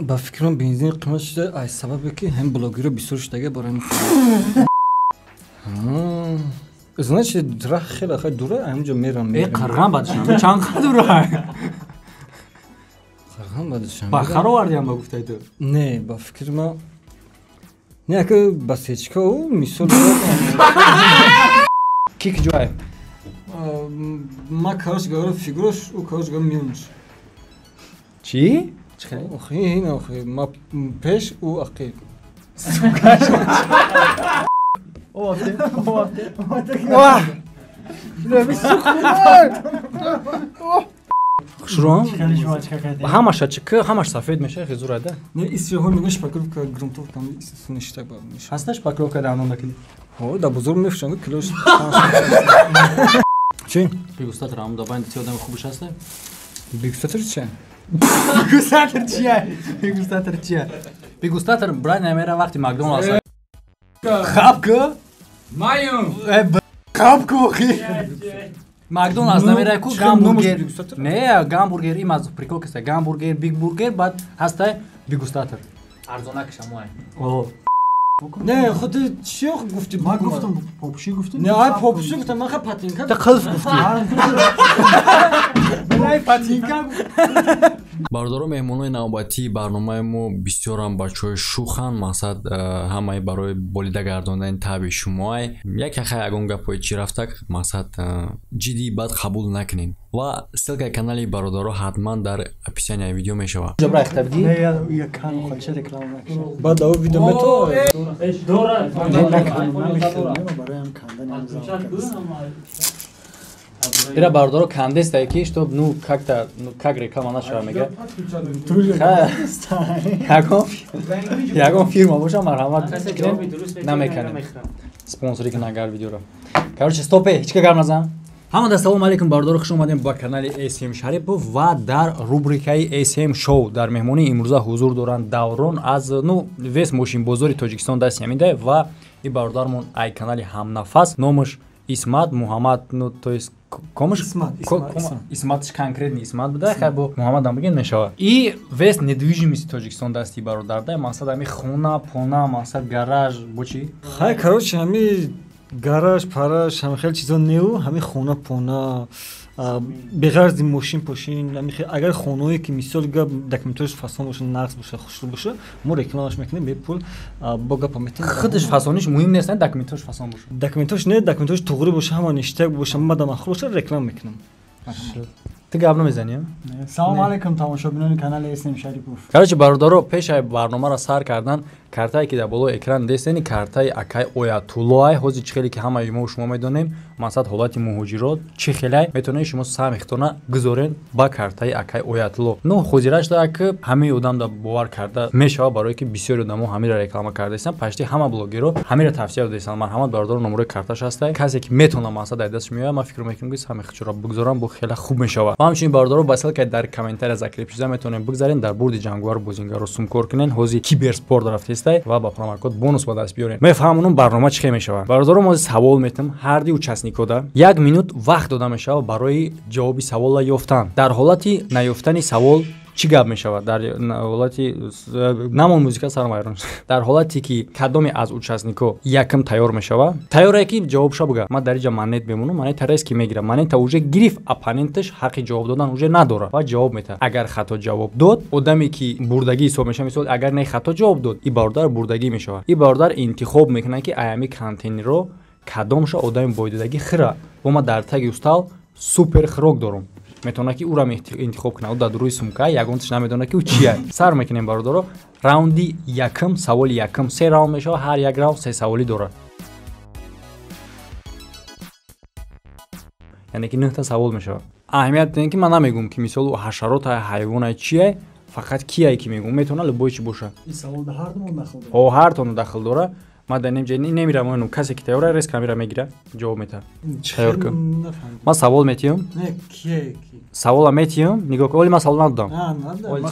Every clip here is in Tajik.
Ба фикрам бензин қимат шуда аз сабабе ки ҳам блогерро бисёр шудага барои значит раҳ хеле хеле дура ҳаминҷо мерам. Қарғам ба Душанбе чанд қадр дура? Қарғам ба Душанбе. Ба хар овардиам ба гуфтаи ту? Не, ба фикри ман не, ака ба сечка ӯ мисол. Ки куҷое? Ма короче говоря фигураш, ӯ короче говоря миёнаш. Чӣ? Охи ин охи ма пеш, ӯ ақиб. Хушрӯам? Ҳамаша чӣ ҳамаш сафед мешавад, хезур ада? Не, исиҳо мегӯянд шпаклёвка, грунтовка ништак ба мешавад. Ҳаста шпаклёвка дар ном накунӣ? Ҳо, дар бозор мефурӯшанд килош. Чӣ? Бигустатор ҳам да байни ти одами хубаш ҳаста? Бигустатор чия? Бигустатор чия? Бигустатор чия? Бигустатор брат намера вақти Макдоналдс. Хаб ку? Маюм. Хаб ку охи. Макдоналдс намера ку гамбургер. Не, гамбургер им аз прикол киста. Гамбургер, биг бургер, баъд ҳаста бигустатор. Арзонакаш ҳамоай. О. Не, худи чӣ гуфтӣ? Ман гуфтам попши гуфтам. Не, ай попши гуфтам, ман ха патинка. Та қилф гуфтӣ. Ай патинка. Бародаро, меҳмонои навбатии барномаи мо бисёрам бачаҳои шӯханд, мақсад ҳамаи барои болида гардондани таби шумоай. Яке хай ягон гапҳои чӣ рафтак, мақсад ҷиддӣ бад қабул накунед. Ва ссилкаи канали бародаро ҳатман дар описанияи видео мешавад. Баъд ав видео мето. Ира бародаро кандеста ки чтоб ну как-то ну как реклама нашава мега. Ягон фирма боша марҳамат намеканем. Спонсори кунад агар видеоро. Короче, стопе, ҳеч ка гап назан. Ҳамада салом алейкум бародаро, хуш омадем ба канали SM Шарипов ва дар рубрикаи SM Show дар меҳмонии имрӯза ҳузур доранд Даврон аз ну вес мошинбозори Тоҷикистон даст ямида ва и бародармон ай канали Ҳамнафас, номаш Исмат Муҳаммад, ну то есть комаш Исматш конкретный Исмат буда, хай бо Муҳаммад ҳам бигем мешавад. И вес недвижимости Тоҷикистон дасти бародарда, мақсад ҳами хона, пона, мақсад гараж, бо чӣ? Хай, короче, ҳами гараж, параж, ҳами хеле чизо неу, ҳами хона, пона, беғарзи мошин пошин, агар хонаое ки мисол гап документош фасон боша, нақс боша, хушрӯ боша, мо рекламаш мекунем бепул, бо гапа метем. Худаш фасониш муҳим нест, документош фасон боша. Документош не, документош туғри боша, ҳама ништак боша, мада махул боша, реклама мекунам. Ту гап намезанӣ? Салом алейкум тамошобинони канали SM Шарипов. Короче, бародаро, пешаи барномаро сар кардан, картае ки дар болои экран дестени, картаи акай Оятуллоай, ҳозир чӣ хеле ки ҳамаи мо шумо медонем, мақсад ҳолати муҳоҷирот чӣ хелай, метавонед шумо саҳми худтона гузорен ба картаи акай Оятулло. Ну, ҳозираш да ки ҳамаи одам да бовар карда мешавад, барое ки бисёри одамо ҳамира реклама кардаистанд, пашти ҳама блогерро ҳамира тавсия додаистанд. Марҳамат бародаро, номерои карташ ҳастай. Касе ки метавонад мақсад дар дасташ меояд, ман фикр мекунам ки саҳми худшоро бигузорам, бо хеле хуб мешавад. Ва ҳамчунин бародаро, ба ссилкаи дар комментария закреп шуда метавонед бигзарен, дар бурди ҷангувар бозингарро сумкор кунен. Ҳозир киберспорт рафтестай ва ба промокод бонус ба даст биёрен. Мефаҳмонам барнома чӣ хел мешавад. Бародаро, мо савол метам ҳар ди участникода як минут вақт дода мешавад барои ҷавоби саволла ёфтан. Дар ҳолати наёфтани савол чӣ гап мешавад? Дар ҳолати намон музика сарвайрон. Дар ҳолате ки кадоме аз участнико якм тайёр мешавад, тайёре ки ҷавобша буга. Ман дар инҷа монет мемонам, монета рез ки мегирам. Монета уже гирифт, оппоненташ ҳаққи ҷавоб додан уже надорад ва ҷавоб метаҳад. Агар хато ҷавоб дод, одаме ки бурдагӣ ҳисоб мешавад, мисол агар не хато ҷавоб дод, и бародар бурдагӣ мешавад. И бародар интихоб мекунад ки аями контейнерро кадомша одами бойдодагӣ хира. Бо ман дар таги устал супер хирок дорам. Метавонад ки ӯро интихоб кунад. Ӯ дар рӯи сумка ягонташ намедонад ки ӯ чия. Сар мекунем бародаро. Раунди якм, саволи якм се раунд мешавад, ҳар як раунд се саволӣ дорад. Яъне ки 9 савол мешавад. Аҳамият диҳем ки ман намегӯм ки мисол ӯ ҳашарот, ҳайвон чие, фақат кие ки мегӯм, метавонад любой чи бошад. Ин савол дар ҳар думон дахл дорад. Ҳо, ҳар тон дахл дорад. Ман дар немҷа немирам, касе ки тайёра рез камера мегирад, ҷавоб метаҳад. Тайёр кун. Ман савол метиҳам. Не, кие ки? Савола метиҳам, нигоҳ кун. Оли ман савол надодам. Надодам.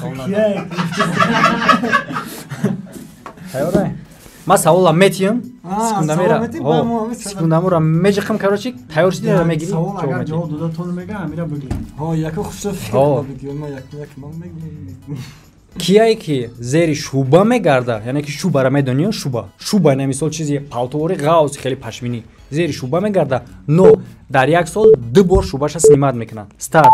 Тайёра? Ман савола метиҳам, секундамера меҷиқам, короче, тайёр шудира мегирӣ. Савол агар ҷавоб дода тон мега, амира бигир. Ҳо, яко хушро фикр бигир, ман як як ман мегирам. Кияе ки зери шуба мегарда, яъне ки шубара медонӣ, шуба. Шуба ина мисол чизи палтовори ғавз хеле пашминӣ. Зери шуба мегарда, но дар як сол ду бор шубаша снимат мекунад. Старт.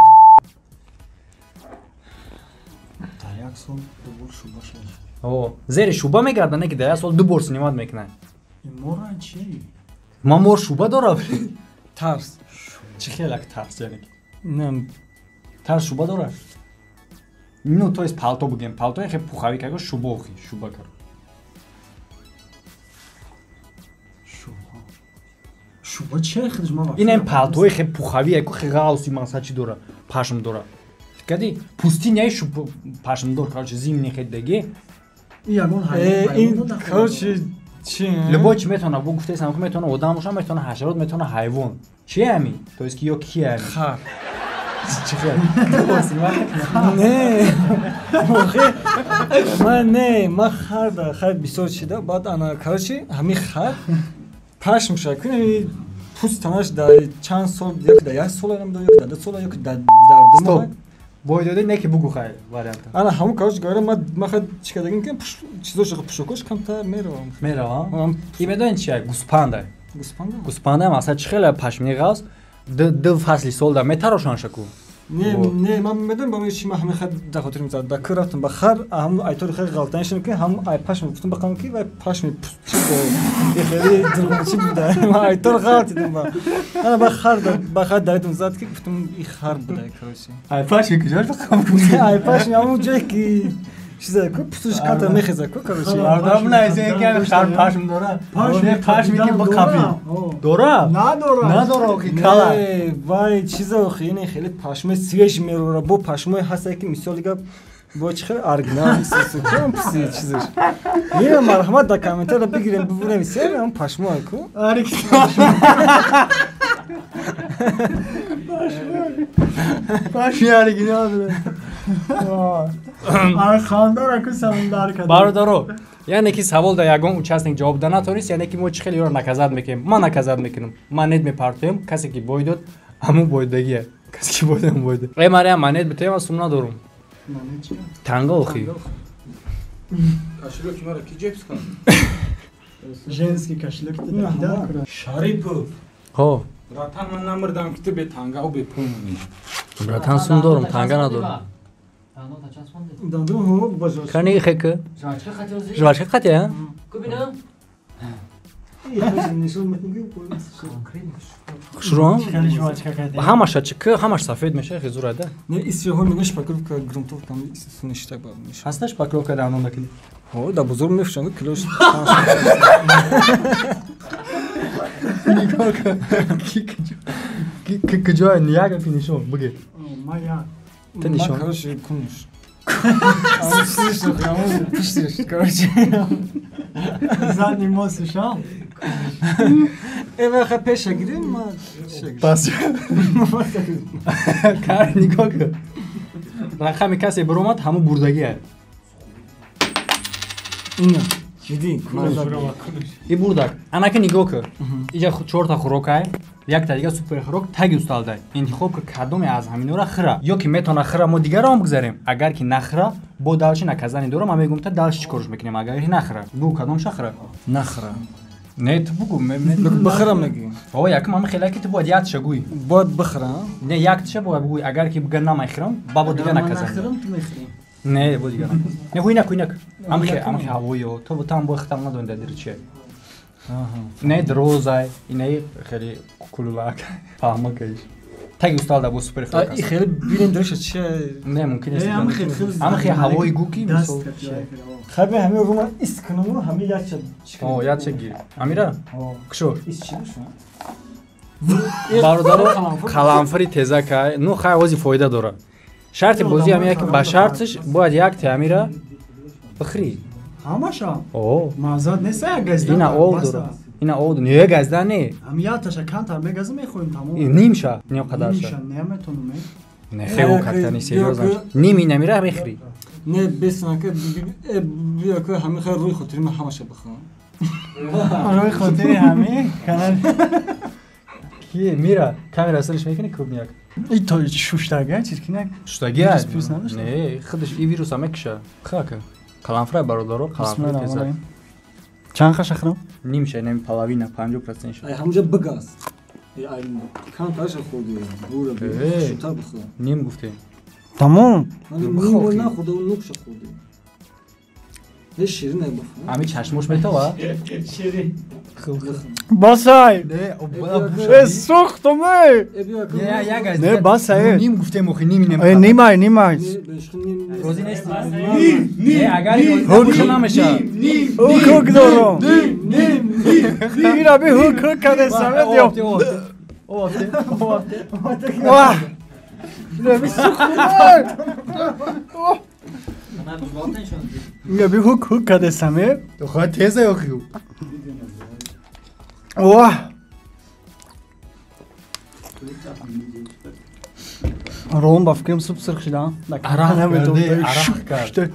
Дар як сол ду бор шубаша. О, зери шуба мегарда, не ки дар як сол ду бор снимат мекунад. Мора чи? Ма мор шуба дорам. Тарс. Чӣ хелак тарс, яъне ки? Не, тарс шуба дорад? Ну, то есть палто бугем. Палто хе пуховик аго шуба охи, шуба кар. Шуба. Шуба чи хидш ма? Ин палтои хе пуховик аго хе ғавси маса чи дора, пашм дора. Кади пустиняи шуб пашмдор, короче, зимний хе деге. Ягон ҳайвон. Ин короче чи? Любой чи метавона, бу гуфтаи сам метавона одам боша, метавона ҳашарот, метавона ҳайвон. Чи ами? То есть ки ё ки ами? Хар. Чӣ хел? Не. Ман не, ман хар да хар бисёр чида, баъд ана короче ҳамин хар пашм шуда, кунами пӯст танаш дар чанд сол, ё ки дар як сол ам, ё ки дар ду сол, ё ки дар ду моҳ. Бой доди не ки бугу хай варианта. Ана ҳамун короче говоря, ман хай чӣ кардагим ки чизошо пӯшокош камтар меравам. Меравам? И медонед чи? Гӯспанда. Гӯспанда? Гӯспанда масалан чӣ хеле пашмини ғавз ду фасли сол да метарошан шаку. Не, не, ман медонам ба чи ман ҳамин хар дар хотир мезад. Дар кӯ рафтам ба хар, ҳамун айтори хар ғалтан шудам ки ҳамун ай пашм гуфтам бақам ки вай пашми чи бо хеле дурғчи буда. Ман айтор ғалтидам ба. Ана ба хар ба хар даридам зад ки гуфтам и хар буда короче. Ай пашми куҷо бақам? Ай пашми ҳамун ҷое ки чиза ку пустуш ката мехеза ку короче. Мардам на изе ки хар пашм дора. Пашм пашми ки бақапи. Дора? Надора. Надора охи кала. Вай чиза охи ин хеле пашми свеж мерора бо пашмои ҳаста ки мисол дига бо чи хеле оригинал мисол кам пси чизаш. Мира марҳамат дар комментария бигирем бибурем сер ҳам пашмои ку. Оригинал. Пашми оригинал. Бародаро, яъне ки савол дар ягон участник ҷавоб да натонист, яъне ки мо чӣ хеле ёро наказат мекунем. Ман наказат мекунам. Ман нед мепартоем, касе ки бой дод, ҳамун бойдагия. Касе ки бой дод, ҳамун бой дод. Э Мариям, ман нед битоем, сум надорум. Танга охи. Кошелёки мара ки ҷебс кан? Женский кошелёк ты да. Шарипов. Ҳо. Братан, ман намурдам ки ту бе тангаву бе пул монӣ. Братан, сум дорум, танга надорум. Кани хек? Жвачка хати, а? Кубина? Хушрон? Ҳамаша чӣ ки ҳамаш сафед мешавад, хезура да? Не, исиҳо мегӯянд шпаклёвка грунтовка суништа ба мешавад. Ҳаста шпаклёвка дар андон дакили? Ҳо, дар бозор мефурӯшанд, килош. Нигоҳ кун. Ки куҷо нияга ки нишон буге. Ма як. Ты нишон. Короче, кунуш. Короче. Задний мост ушел. Э, ваха пеша гирим, ма. Пас. Кар нигоҳ кун. Рақами касе биромад, ҳамун бурдагия. Ина, диди. И бурдак. Анаки нигоҳ кун. Иҷа чорта хӯрокай. Якта дига супер хӯрок таги усталдай. Интихоб кун кадоме аз ҳаминора хӯра. Ё ки метавона хӯра, мо дигарам бигзарем. Агар ки нахӯра, бо далчи наказани дорам, ман мегӯям та далчи чӣ корш мекунем, агар ки нахӯра. Бугу кадомша хӯра? Нахӯра. Не, ту бугу. Бихӯра мегӯӣ. О, якум ҳама хеле ки ту бояд яктша гӯй. Бояд бихӯра? Не, яктша бояд бугӯй. Агар ки бига намехӯрам, ба бо дига наказани. Нахӯрам, ту мехӯрӣ. Не, бо дига наказани. Не, ҳуйнак, ҳуйнак. Амхе, амхе ҳавоё. То там бо хитам надонӣ дар дир чие. Не дрозай, инаи хеле кулулак, фаҳмакаш. Таги усталда бо супер хӯрок аст. И хеле бинем дреша чие? Не, мумкин нест. Амхе ҳавои гӯ ки мисол. Хаби ҳамин рума ист кунаму ҳамин якча чӣ О, якча гир. Амира? Кушо. Ист чӣ бошад? Бародаро, қаламфири тезакай, ну хай ози фоида дорад. Шарти бозӣ ҳамин яки ба шартиш бояд як те амира бихӯрӣ. Ҳамаша? О. Маззат нест як газда. Ина об дорад. Ина об не газда не. Ҳам якташа камтар мегазам мехӯрем тамом. Нимша, не қадарша. Нимша наметонам. Не, хево картани серьёзно. Ними намира мехӯрӣ. Не, беснака биё ки ҳамин хай рӯи хотири ман ҳамаша бихӯрам. Рӯи хотири ҳамин канал. Ки мира камера сарш мекунӣ клубняк. И то шуштага чиз кинак. Шуштага. Не, худаш и вируса мекша. Хака. Қаламфрай бародаро, қаламфрай теза. Чанд хаша хӯрам? Нимша, ним половина, 50% шуд. Ай ҳамҷа бигаз. Ай камтарша хӯрдӣ. Бура шута бихӯр. Ним гуфтем. Тамом. Ним нахӯрда, нукша хӯрдӣ. Не ширин ай бихӯр. Ами чашмош метова? Ширин. Басай. Не, сӯхтам эй. Не, басай. Ним гуфтем охи, ним ним. Эй, нимай, нимай. Розӣ нестӣ? Не, агар ҳук намеша. Ҳук дорам. Ира би ҳук ҳук кадесам диё. Офте, офте. Вах. Ира би сӯхтам эй. Ира би ҳук ҳук кадесам эй. Охо теза охи. Вах. Ром ба фикрам суб сирх шуда. Арақ кард.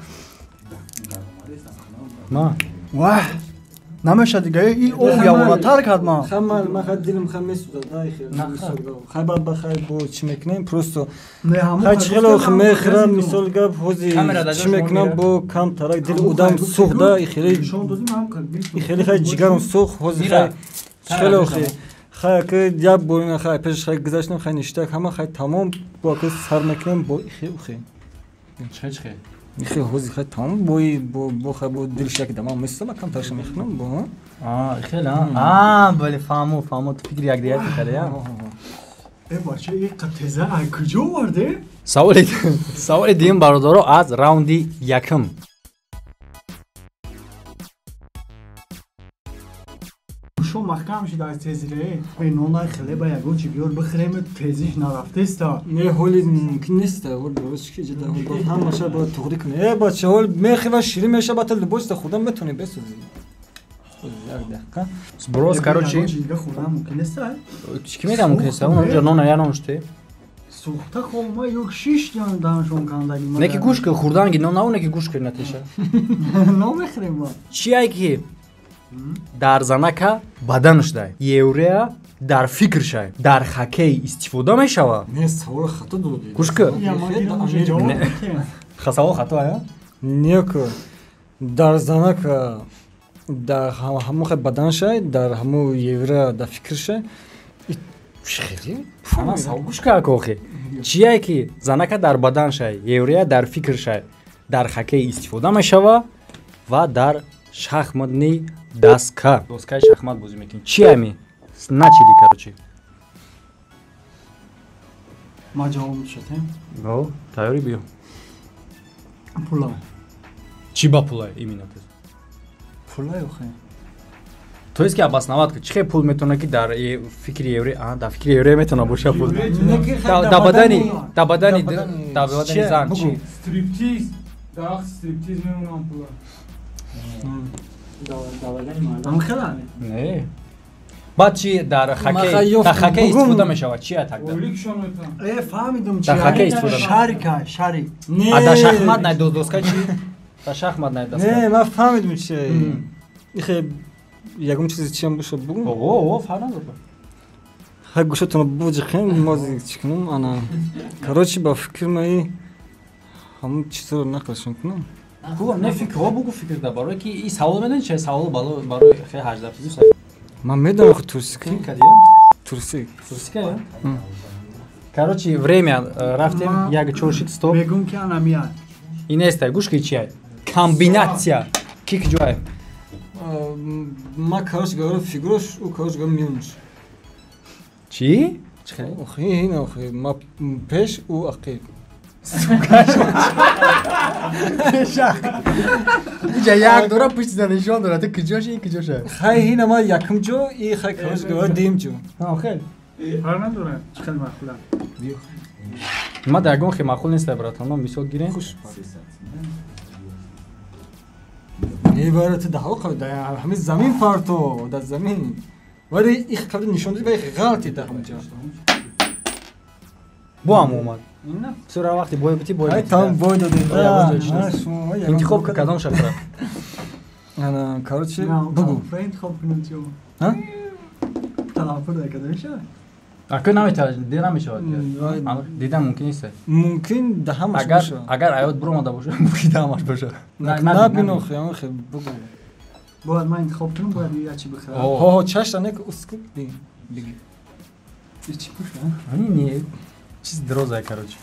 Ма. Вах. Намеша дига и об явонатар кард ма. Хамал ма хад дилам хам месӯзад дай хел. Хай бад ба хай бо чӣ мекунем просто. Хай чӣ хело мехӯрам мисол гап ҳози чӣ мекунам бо кам тарак дил одам сӯхта и хеле и хеле хай ҷигарам сӯхт ҳози хай хеле хай хай ки як бор ина хай пеш хай гузаштам хай ништак ҳама хай тамом бо ки сар мекунем бо ихе ухе. Чӣ чӣ? Ихе ҳози хай тамом бо бо хай бо дил шак дамам месӯзам кам тарша мехӯрам бо. А, хеле а бале фаҳмо фаҳмо ту фикри якдигар кардӣ а. Э бача ин қатеза аз куҷо оварде? Саволи саволи дуюм бародаро аз раунди якум. Шо маҳкам шуда аз тезире. Эй нонай хлеба ягон чи биёр бихӯрем тезиш нарафтеста. Не ҳоли мумкин нест ҳол барои чӣ ки ҷада ҳол бояд ҳамаша бояд туғрӣ кунӣ. Э бача ҳол мехӯрӣ ширин меша баъд либоста хӯрдан метавонӣ бесӯзӣ. Як дақиқа. Сброс короче. Дига хӯрдан мумкин нест? Чӣ ки мегам мумкин нест? Он ҷо нона я нон шуте. Сӯхта хоб ма ёк шиш даншон кандаги. Не ки гӯш ки хӯрдан ги нон нау не ки гӯш ки натеша. Нон мехӯрем ма. Чи ай ки дар занака баданаш дай. Еврея дар фикршай. Дар хоккей истифода мешава? Не, савол хато додӣ. Гӯш ки. Савол хато ая? Не ки дар занака дар ҳамон хай баданшай, дар ҳамон еврея дар фикршай. Хеле? Ана савол гӯш ка охи. Чие ки занака дар баданшай, еврея дар фикршай, дар хоккей истифода мешава ва дар шахматни доска. Доскаи шахмат бозӣ мекунӣ. Чи ами? Начали, короче. Ма ҷавоб мешатем? О, тайёрӣ биё. Пула. Чӣ ба пула именно? Пула охе. То есть ки обосновать, чӣ хел пул метавона ки дар фикри евре, а дар фикри евре метавона боша пул. Дар бадани, дар бадани, дар бадани зан чӣ? Стриптиз, дар стриптиз мемонам пула. Не. Баъд чи дар хоккей, дар хоккей истифода мешавад? Чи атакда? Э фаҳмидум чи. Дар хоккей истифода мешавад. Шарика, шарик. А дар шахмат най доска чи? Дар шахмат най доска. Не, ман фаҳмидум чи. Ихе ягон чизи чиам боша бугум? О, о, фаҳмидум. Хай гӯшатонро буҷиқем, мо чӣ кунам ана. Короче, ба фикр маи ҳамон чизро нақлшон кунам. Ку не фикрҳо бугу фикр да барои ки ин савол медонӣ чи савол барои хеле 18 плюс. Ман медонам ху турсика. Кадия? Турсик. Турсика? Короче, время рафтем, як чоршид стоп. Мегум ки ана мияд. Ин неста, гӯш ки чи ай? Комбинатсия. Ки куҷо ай? Ма короче говорю фигураш, ӯ короче говорю миёнаш. Чӣ? Охи, ин охи, ма пеш, ӯ ақиб. Иҷа як дора пушти за нишон дора, ту куҷоши, ин куҷоша? Хай ина ма якум ҷо, и хай короче говорю дуюм ҷо. Хел. Фарқ надора, чӣ хеле маъқулам. Ма дар ягон хел маъқул неста, братан, ма мисол гирем. Хуш. Не бара ту даҳо қабл дар ҳамин замин парто, дар замин. Вале их қабл нишон додӣ, вале ғалти дар ҳамин ҷо. Бо ҳам омад. Сура вақти бой бути бой. Ай там бой додем. Интихоб кун кадом шахра. Ана, короче, бугу. Интихоб кунам чӣ? Ҳа? Талаффуз кадом ша? Ака наметавонад, дида намешавад. Дида мумкин нест. Мумкин да ҳамаш бошад. Агар аёт биромада бошад, мумкин да ҳамаш бошад. Набин охи, охи бугу. Бояд ман интихоб кунам, бояд я чи бихарам. Ҳо, чашта не ускуп биги. Чи пуша? Не, чиз дороза, короче.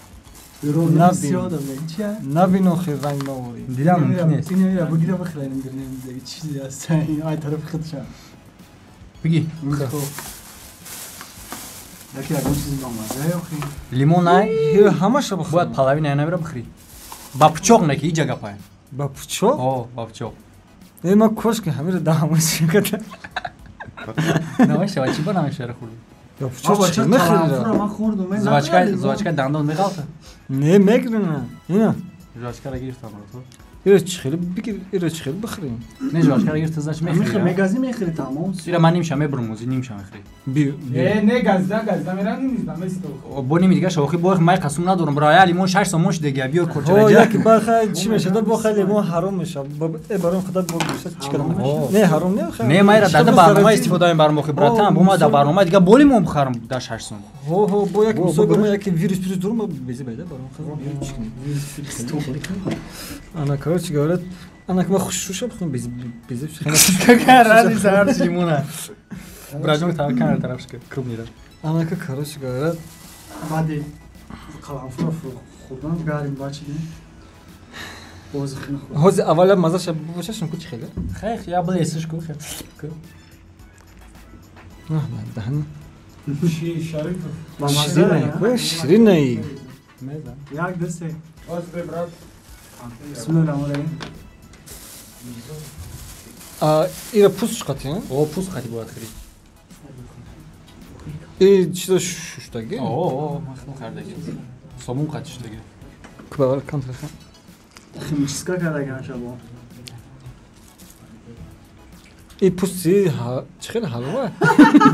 Набин охи ранг навори. Дида мумкин нест. Ин я бигира бихарам, гирнем дига чизи аст. Ай тарафи худша. Биги. Яке ягон чизи бамаза охи. Лимон ай? Ҳамаша бихӯр. Бояд половина набира бихӯрӣ. Ба пучоқ не ки иҷа гапай. Ба пучоқ? О, ба пучоқ. Э, ман кош ки ҳамира даҳамаш када. Намешава, чӣ ба намешава хӯрдӣ? Ба пучоқ чӣ мехӯрӣ? Ман хӯрдум. Жвачка дандон меғалта? Не, мегирам. Ина. Жвачкаро гирифтам брат. Иро чӣ хеле бигир, иро чӣ хеле бихӯрӣ? Не, жвачкаро гирифта, значит мехӯрӣ. Мегази мехӯрӣ тамом. Ира ман нимша мебурам, ози нимша мехӯрӣ. Би. Э, не газда, газда мерам нимиз наместо. Бо ними дига шохи бо май қасум надорам, бра, я лимон 6 сомон шуда биёр корчара. О, яки баха чӣ мешада, бо хай лимон ҳаром меша. Э, баром худат бо гӯша чӣ кардам? Не, ҳаром не, хай. Не, майра дада барнома истифода мебарам охи, братан, бо ма да барнома дига бо лимон бихарам да 6 сом. Ҳо, ҳо, бо як мисол ма яки вирус пирус дорум, бези байда баром хай. Чӣ кунем? Ана, короче говоря, ана ма хушруша бихӯрам, бези бези. Какая разница, ҳар лимона. Бражон камера тарафшка, крупный ра. Ана ка, короче говоря, баъди қаламфура хӯрдан гарим бачидем. Боз хина хӯрдем. Ҳозир аввал мазаша бошашам ку чӣ хеле? Хай, я блесиш ку, хай. Даҳан. Чи Шарипов. Ширинай, ширинай. Як, ду, се. Боз бе брат. Бисмиллоҳир раҳмонир раҳим. Ира пӯст қати? О, пӯст қати бояд хӯрӣ. И чизо шуштаги? О, ман худам хардаги. Сомон қати шуштаги. Кубавал контраха. Химическа кардаган шабо. И пӯсти чӣ хеле ҳалова?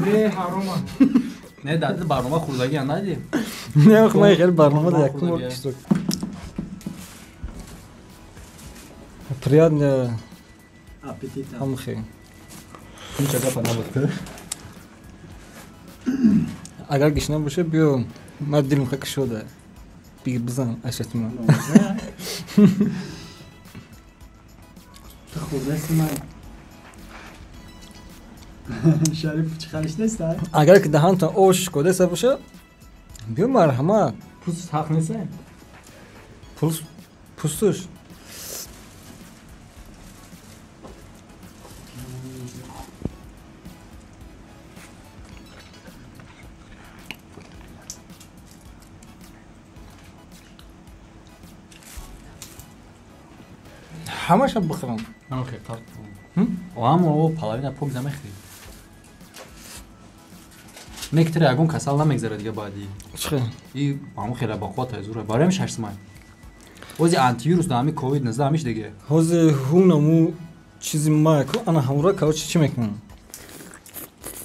Не, ҳарома. Не, дар барнома хӯрдаги ан надидем. Не, ох, ман хеле барнома да якум бор иштирок. Приятно аппетита. Ҳамхе. Ҳеҷ гапа набуд. Агар гишна боша, биё, ман дилам ха кушода. Бигир бизан ашатима. Ту хӯрдаси ман. Шариф чӣ халиш нест, а? Агар ки даҳантон ош шикодаста боша, биё марҳамат. Пӯст ҳақ нест? Пӯстуш. Ҳамаша бихӯрам. Охе, ҳама о половина пок замехӯрӣ. Некторе ягон касал намегзара дига баъди. Чӣ? И ҳамон хеле бақувват ай зура. Барои ҳамин 6 сомон. Ҳози антивирус да ҳамин ковид 19 ҳамиш дига. Ҳози ҳунаму чизи ма ку ана ҳамура короче чӣ мекунам?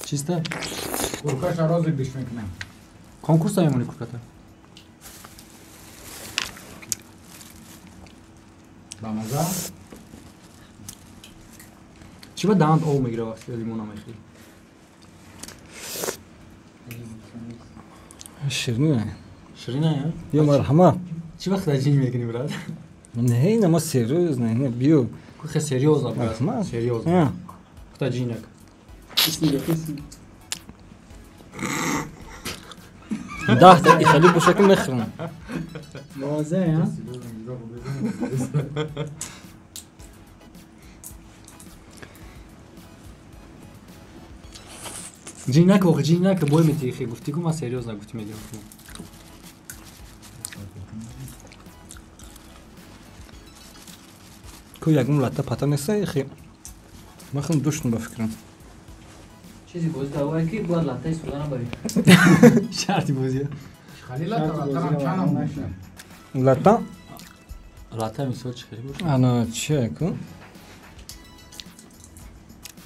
Чиста? Куркаша розыгрыш мекунам. Конкурса мемонӣ курката? Бамаза? Чӣ ба даҳант об мегира вақте лимона мехӯрӣ? Ширинай. Ширинай, а? Биё марҳамат. Чӣ вақт даҷин мекунӣ, брат? Не, ина ма серьёзно, не, биё. Хе серьёзно, брат. Серьёзно. Хта ҷинак. Даҳта ихали боша ки мехӯрам. Бамаза, а? Ҷинак, ох, ҷинак, бой метихи. Гуфтӣ ку ман серьёзно гуфтӣ мегирам. Ку ягон латта пата неста ихи. Ман хеле душтум ба фикрам. Чизи бозӣ давое ки бояд латтаи суда набарӣ. Шарти бозия. Хали латта, латтарам чанам мошин. Латта? Латта мисол чӣ хеле боша? Ана чия ку?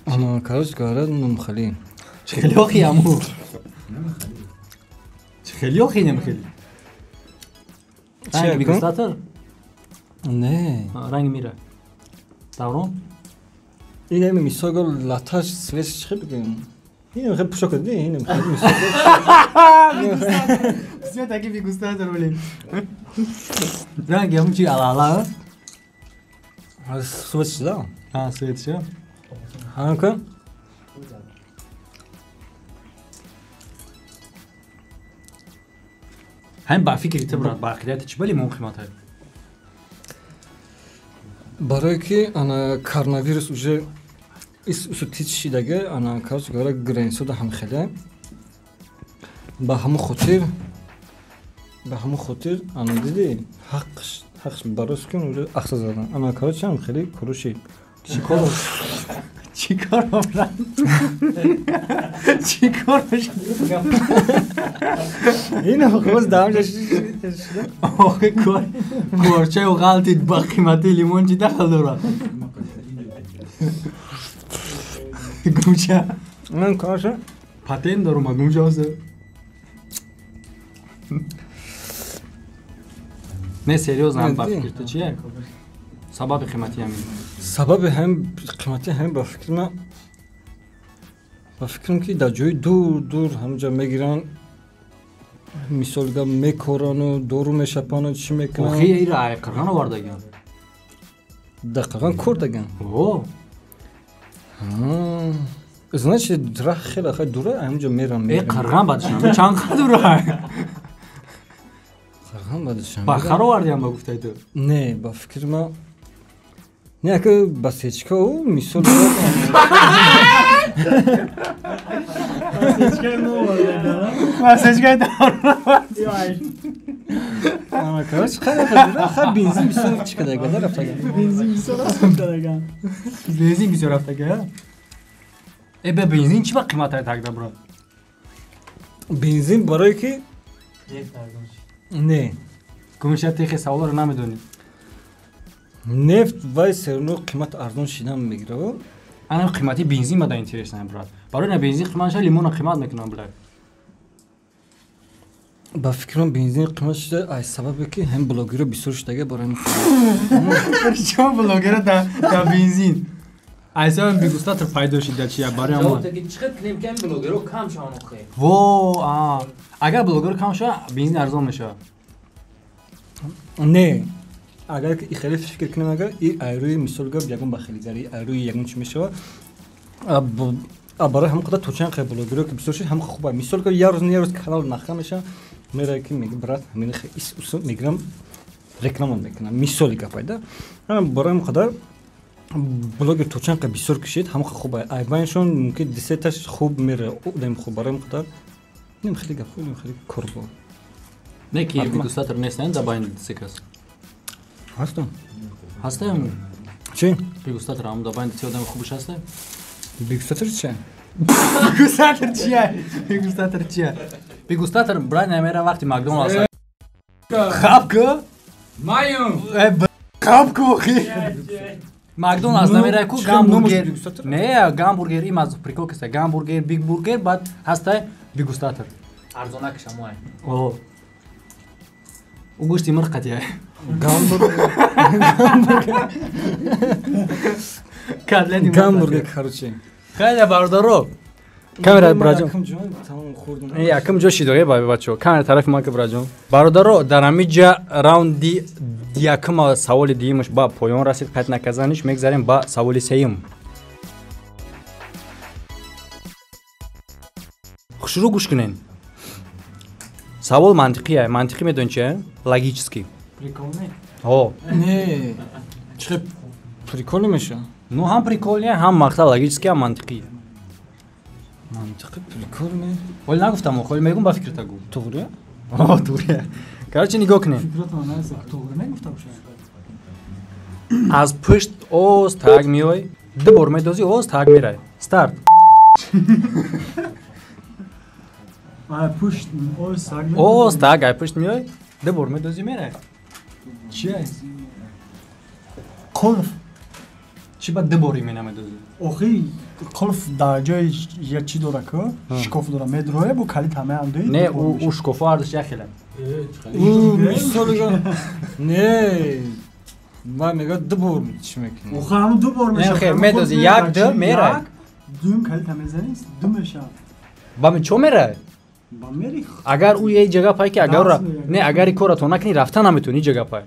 Ана, короче говоря, нумхали. Чӣ хеле охи аму? Чӣ хеле охи намхели? Ранги дегустатор? Не. Ранги мира. Даврон? Ин ҳами мисол гол латташ свет чӣ хел бигӯем? Ин хеле пӯшок дидӣ, ин хеле Все таки дегустатор, блин. Ранги ҳамун чи алала? Свет шуда. А, свет шуда. Ҳамка? Ҳамин ба фикри ту, брат, ба ақидати чӣ ба лимон қимат ҳай? Барое ки ана коронавирус уже ису тич шидаге, ана короче говоря, границода ҳам хеле. Ба ҳамун хотир ана дидӣ ҳақш барои ки уже ахса задан. Ана короче ҳам хеле коруши. Чикор? Чикор, брат? Чикор? Ин боз даҳам Охе кор корчаю ғалтид ба қимати лимон чӣ дахл дорад? Гумча. Ман короче патент дорум, гумча ҳозир. Не, серьёзно, ба фикри ту чие? Сабаби қимати ҳамин? Сабаби ҳам қимати ҳамин ба фикри ман, ба фикрам ки дар ҷои дур дур ҳамҷа мегиранд, мисол гап мекорану дору мешапану чӣ мекунанд. Охи ира ай қирған овардаган. Дар қирған кор даган? О. Значит, раҳ хеле хеле дура, ҳамҷа мерам. Э, қирған ба Душанбе чанд қадр дура? Қирған ба Душанбе. Ба хар овардиам ба гуфтаи ту? Не, ба фикри ман не, ака ба сечка ӯ мисол Ба сечкаи Короче, хеле бензин бисёр чӣ кардага, да рафтага. Бензин бисёр рафтага. Бензин бисёр рафтага. Э, бе бензин чӣ ба қимат ай тогда, брат? Бензин барое ки не. Гумша техи саволро намедонӣ. Нефт вай серно қимат арзон шидан мегирад. Ана қимати бензин мада интересно, брат. Барои на бензин қимат шуда, лимона қимат мекунам, брат. Ба фикрам бензин қимат шуда аз сабабе ки ҳам блогерро бисёр шудага барои Чон блогерро да бензин? Аз сабаби дегустатор пайдо шуда чи барои мо. Чӣ хел кунем ки ҳам блогерро кам шаванд охе? Во, а агар блогер кам шава, бензин арзон мешавад. Не, агар ки хеле фикр кунем, агар и айрӯи мисол гап ягон бахилигарӣ, айрӯи ягон чӣ мешавад, барои ҳамон қадар то чанд хел блогерро ки бисёр шуд, ҳам хуб аст. Мисол гап як рӯз не як рӯз канал маҳкам мешавад, меравад ки меги брат, ҳамин ис усул мегирам, реклама мекунам. Мисоли гап айда. Барои ҳамон қадар блогер то чанд қадр бисёр кишид, ҳамон қадр хуб аст. Айбайншон мумкин десеташ хуб меравад, одами хуб. Барои ҳамон қадар нем хеле гап хуб, нем хеле кор бо. Не ки дегустатор нестанд дар байни се кас. Ҳастам. Ҳастам? Чӣ? Дегустатор ҳам дар байни се одами хубаш ҳаста? Дегустатор чия? Дегустатор чия? Дегустатор чия? Дегустатор брат намера вақти Макдоналдс. Хаб ку? Маюм. Э, хаб ку охи. Макдоналдс намера ку гамбургер. Не, гамбургер им аз прикол киста. Гамбургер, биг бургер, баъд ҳаста дегустатор. Арзонак шамоай. О. У гӯшти мирғ қатия. Гамбургер. Котлети гамбургер, короче. Хеле бародаро. Камера браҷон. Якум ҷо шидоя ба бачо. Камера тарафи ман ки браҷон. Бародаро, дар ҳамин ҷа раунди якум саволи дуюмаш ба поён расид, қайд наказаниш, мегзарем ба саволи сеюм. Хушрӯ гӯш кунен. Савол мантиқия. Мантиқӣ медонӣ чия? Логический. Прикольный? Ҳо. Не. Чӣ прикольный меша? Ну ҳам прикольный, ҳам мақсад логический, ҳам мантиқӣ. Мантиқӣ прикольный. Ҳоли нагуфтам, ҳоли мегум ба фикрта гу. Туғри? Ҳо, туғри. Короче, нигоҳ кунед. Фикротон наест, туғри мегуфта бошад. Аз пушт оз таг меой, ду бор медозӣ, оз таг мерай. Старт. Ай пушт оз таг. Оз таг ай пушт меой, ду бор медозӣ мерай. Чи аст? Қулф. Чи ба ду бор имена медозӣ? Охи қулф дар ҷои як чӣ дора ку? Шкоф дора. Медроя бу калит ҳама андои. Не, у шкофо ҳардуш як хела. У мисол не. Ман мегӯям ду бор чӣ мекунӣ? Охи ҳамун ду бор мешавад. Не, медозӣ як ду мерай. Дуюм калита мезанӣ, ду мешавад. Ба ми чо мерай? Ба мери. Агар ӯ е ҷага пай ки агар не агар и кора то накунӣ рафта наметавонӣ ҷага пай.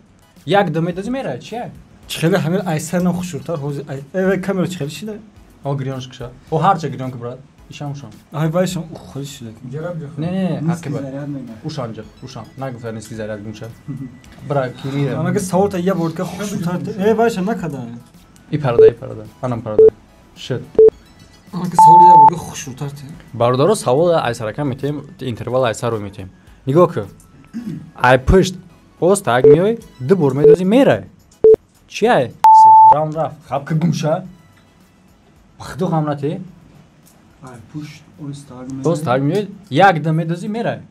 Як ду медозӣ мерай, чия? Чихели ҳамин айсар на хушуртар ҳозир. Э камера чихели шида? О гирёнш киша. О ҳарча гирён ки брат. Ишам ушам. Ай байшам хеле шида. Не не, ҳаққи ба. Ушанҷа, ушам. Нагуфта ниски заряд гумша. Бра кирира. Амага саволта я бордка хушуртар. Э байшам накада. И парада, и парада. Анам парада. Шит. Амага савол я бордка хушуртар. Бародаро савол айсаракам метем, интервал айсару метем. Нигоҳ кун. Ай пушт оз так миёй, ду бор медозӣ мерай. Чи ай? Раунд рафт. Хаб ки гумша. Бахдо ғам нате. Ай пушт оз так миёй. Оз так миёй, як дам медозӣ мерай.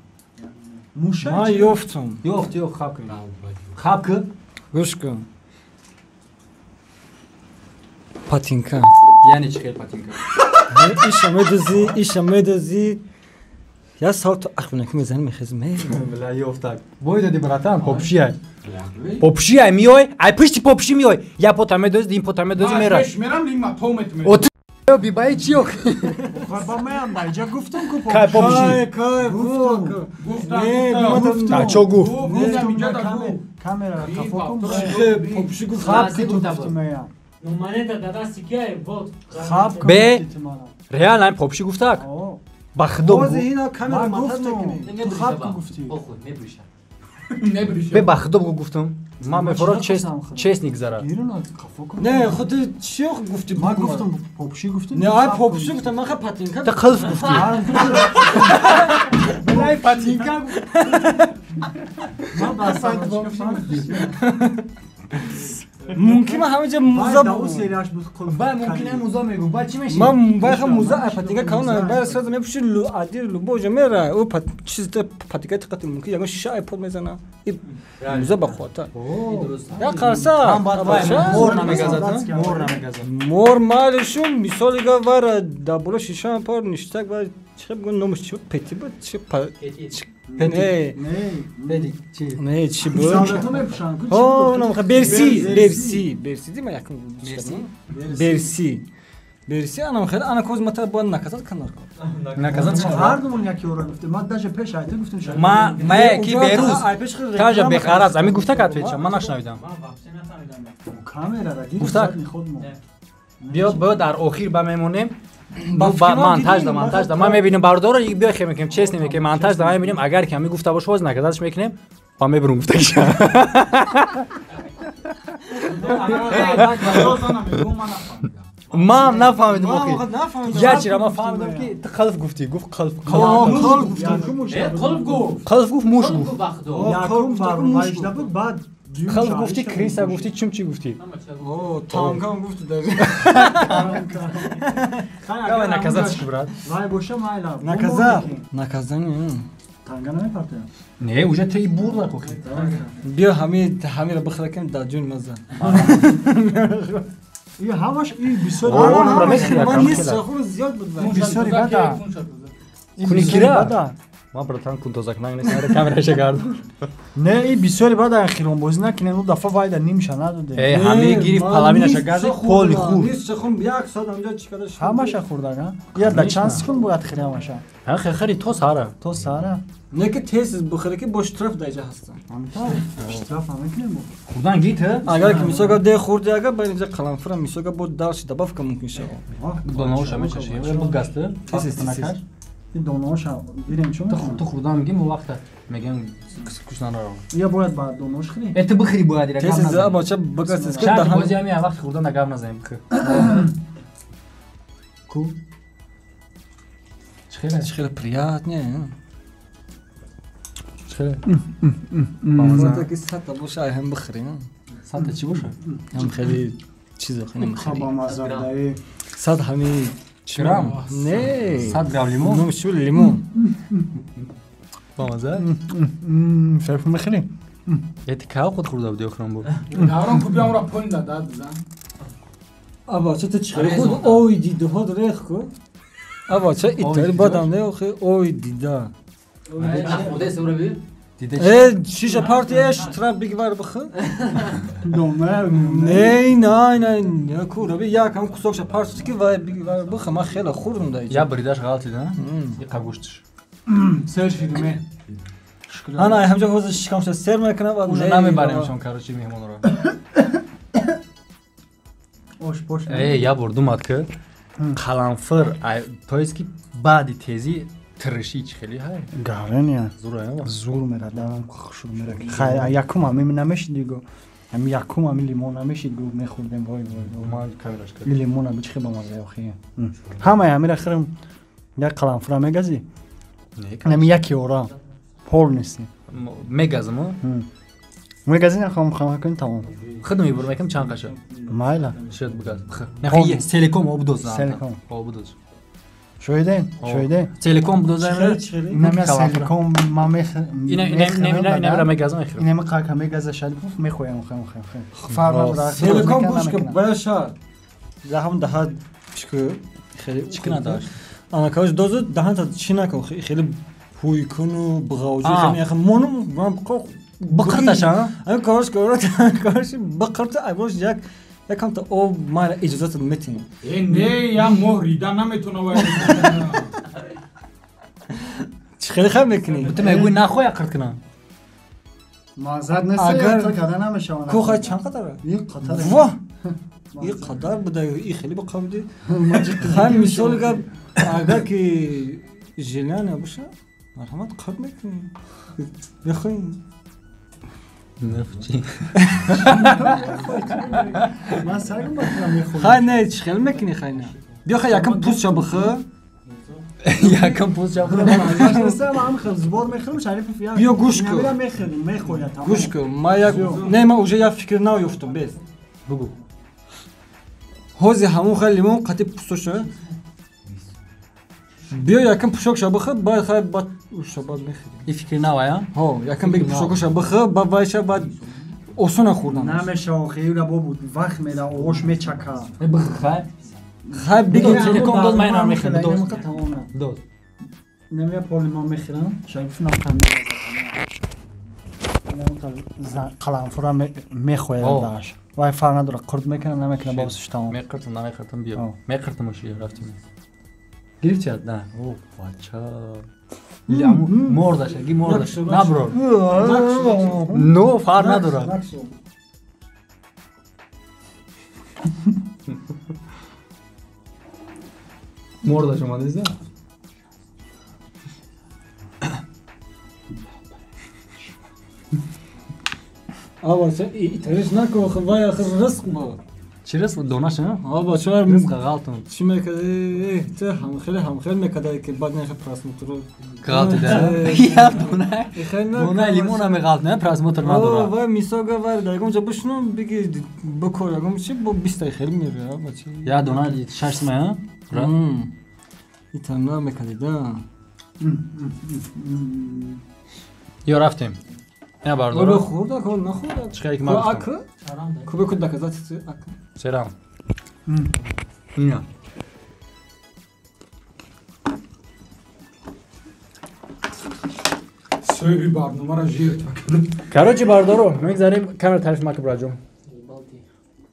Муша. Ма ёфтум. Ёфт, ёфт, хаб кун. Хаб кун. Гӯш кун. Патинка. Яъне чӣ хел патинка? Иша медозӣ, иша медозӣ. Я савол ахмина ки мезанӣ мехезӣ ме. Бля ёфтак. Бой дади братан, попши ай. Попши ай миёй, ай пушти попши миёй. Я пота медозӣ, ин пота медозӣ мерай. Пеш мерам, лима то метме. О ту бибаи чӣ ох? Ба ман даиҷа гуфтам ку Кай попши? Кай гуфтам. Гуфтам. А чо гуфт? Гуфтам инҷа камера қафо кун. Попши гуфт. Хаб ки ту гуфтам я. Ну монета да дасти кияй, вот. Хаб ку. Бе реально ай попши гуфтак. Ба худо бози ина камера монтаж мекунӣ. Ту хаб ку гуфтӣ. Охуй, мебриша. Бе ба худо гуфтам. Ман мефорам честник зара. Не, худ чӣ гуфтӣ? Ман гуфтам попши гуфтам. Не, ай попши гуфтам, ман ха патинка. Та қилф гуфтӣ. Ай патинка. Ман ба сайт Мумкин ман ҳамаҷа муза буд. Серияш буд қулф. Ба мумкин ай муза мегу. Ба чӣ меши? Ман байха муза ай патинка калон бар сразу мепуши лу адир лубо ҷа мера. Ӯ пат чиз та патинка тиқати мумкин ягон шиша ай под мезана. И муза ба қуввата. Я қарса. Мор намегазад, мор намегазад. Мор малишум мисоли га вара да боло шиша пар ништак ва чӣ бигӯ номаш чӣ пети буд чӣ Не, не, чӣ? Не, чӣ буд? Солдато мепушанд ку? О, номха Берси, Берси, Берси ди ма якум. Берси? Берси. Берси анам хел ана коз мата бояд наказат канар ко. Наказат чӣ? Ҳар думон яки ора гуфтем. Ман даже пеш айта гуфтем шояд. Ма ки Беруз. Тажа беқараз ами гуфта ка отвеча, ман нашнавидам. Ман вообще нафаҳмидам. Камера ра Гуфтак? меход мо. Биё, биё дар охир ба мемонем. Монтаж да, монтаж да. Ман мебинем бародаро, биё хе мекунем, честно мекунем, монтаж да ман мебинем, агар ки ами гуфта бош, боз наказатш мекунем, ба мебурум гуфтагиша. Ман нафаҳмидам охи. Я чира ман фаҳмидам ки ту қилф гуфтӣ, гуфт қилф. Қилф гуфтам ку муш. Қилф гуфт. Қилф гуфт, муш гуфт. Якум баромадашда буд, баъд Қилф гуфтӣ, криса гуфтӣ, чум чӣ гуфтӣ? О, танкам гуфтӣ даже. Давай наказатш ки брат. Вай боша майла. Наказат. Наказание. Танга намепартоям. Не, уже ты и бурла кохи. Биё ҳами ҳамиро бихӯракем дар ҷони маза. И ҳамаш и бисёр. Ман нест хӯр зиёд буд. Бисёри бада. Куни кира? Ман братан кун тозак нагнес, камераша гардон. Не, и бисёри бада хиромбозӣ накунем, ӯ дафа вайда нимша надодем. Э, ҳами гирифт половинаша гази поли хур. Нест хун як соат ҳамҷа чӣ карда шуд. Ҳамаша хӯрдага. Я да чанд секунд бояд хӯри ҳамаша? Ҳа, хе хӯри то сара. То сара. Не ки тез бихӯре ки бо штраф даҷа ҳастан. Штраф ҳам мекунем мо. Хӯрдан гит, ҳа? Агар ки мисол гап де хӯрди агар ба инҷа қаламфура мисол гап бо дарши добавка мумкин шавад. Донаоша мечаши, бугасты. Тез тез. Ин донаоша бирем чӣ мекунем? Ту хӯрдан мегӣ, мо вақта мегӯем кушнанаро. Я бояд ба донаош хӯрӣ? Э, ту бихӯри бояд, ира гап Тез назанем. бача бугаст. Шарти бози ҳами вақти хӯрдан гап назанем, бихӯр. Ку? Чӣ хеле? Чӣ хеле приятне. Чӣ хеле? Бамаза ки сата боша ай ҳам бихӯрӣ. Сата чӣ боша? Ҳам хеле чиз хеле. Бамаза даи. Сад ҳами Грамм? Не. 100 грамм лимон? Номаш чӣ буд? Лимон. Бамаза? Шариф мехӯрӣ? Э, ту кав худ хӯрда будӣ охирон бор? Даврон ку биям ра поин да дад зан. Аба ча ту чӣ хеле худ ой дидаҳод рех ку? Аба ча итари бадам не охи ой дида. Нахӯрдаи савра би? Шиша парти штраф бигвар бихӯ. Не, не, не, не ку раби як ҳам кусокша парти ки вай бигвар бихӯ, ман хеле хӯрдум да. Я бридаш ғалати да? Иқа гӯштш. Сер шидуме. Ана ҳамҷо ҳозир шикамша сер мекунам ва уже намебаремшон, короче, меҳмонро. Ош пош. Э, я бор думад ки қаламфир, то есть ки баъди тезӣ тириши чӣ хеле ҳай? Гарения. Зур ая? Зур мера, давам хушур мера. Хай, якум ами намешид го. Ами якум ами лимон намешид го мехӯрдем вой вой. Ма камераш кард. Лимон аби чӣ бамаза охи. Ҳамаи амира хӯрем як қаламфира мегазӣ? Нами яки ора. Пол нести. Мегазм? Мегазӣ нахом хама кун тамом. Худ мебур мекам чанд қаша? Майла. Шуд бигаз. Нахи селеком об доз. Селеком. Об доз. Шоиде? Шоиде? Телеком будоза Инами селеком ма мех Ина ина ина ина мегазам мехӯрам. Инами қака мегаза Шарипов мехоям хам хам хам. Фарқ надорад. Селеком гӯш ки баша. Заҳам даҳа чику хеле чӣ надошт. Ана каш дозу даҳанта чӣ накун хеле ҳуй куну бғавҷи хеле яхм монум ман бқирташа. Ами кораш кораш бқирта айбош як якам та об мара иҷозат метин. Э не, я моҳ рида наметона вай. Чӣ хеле хам мекунӣ? Ту мегӯӣ нахоя қирт кунам. Мазад нест, агар карда намешавад. Кӯха чанд қадара? Ин қадар. Во! Ин қадар буда, ин хеле бақабди. Ҳам мисол гап агар ки желание боша, марҳамат қирт мекунӣ. Мехоҳӣ. Нефчи. Ман сагам бахрам мехӯрам. Хай не, чӣ хел мекунӣ хай не? Биё хай якам пӯстша бихӯр. Якам пӯстша бихӯр. Ман хел збор мехӯрам, Шарипов як. Биё гӯш кун. Инамира мехӯрем, мехӯрад тамом. Гӯш кун, ман як не, ман уже як фикр нав ёфтам, бес. Бугу. Ҳозир ҳамон хай лимон қатъи пӯстоша. Биё якам пӯшокша бихӯр, баъд хай баъд уша баъд мехӯрем. Ин фикри нав ая? Ҳо, якам беги пӯшокаша бихӯр, баъд вайша баъд осона хӯрдан. Намешава, хеле бо вақт мера, ош мечака. Бихӯр хай. Хай биги телеком доз ман инам мехӯрам, доз. Доз. Намя пол лимон мехӯрам, Шарипов нам там қаламфура мехояд даш. Вай фарқ надорад, қурт мекунам, намекунам, бобсиш тамом. Меқиртам, намеқиртам, биё. Меқиртам оши, рафтим. Гирифтият? На. О, бача. Мордаша, ги мордаша. Наброр. Но, фарқ надорад. Мордаш омадист, да? Аба, итариш накун, вай ахир ризқ бо. Чӣ ризқ? Донаш, а? Аба, чор ризқ ғалтум. Чӣ мекарди? Ту ҳамхеле ҳамхел мекарди ки баъд нахе просмотр. Ғалти да? Я дона. Дона лимона меғалт, не просмотр надорад. Вай мисога вай дар ягон ҷо бишнум, биги бикор ягон чи бо 20 та хел меояд, аба чи. Я дона 6 сма, а? Итана мекарди, да. Ё рафтем. Не бардор. Ола хӯрда, кол нахӯрда. Чӣ хеле ки ман гуфтам. Кубе куд доказательство ак. Серам. Ина. Соҳиби барномаро жир кард. Короче, бардоро, мегзарем камера тариф мака браҷон.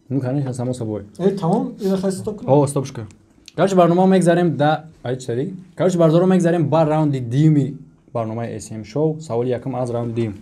Ну, конечно, само собой. Э, тамом, ина хай стоп кун. О, стопш кун. Короче, барнома мегзарем да, ай чӣ? Короче, бардоро мегзарем ба раунди дуюми барномаи SM Show. Саволи якум аз раунди дуюм.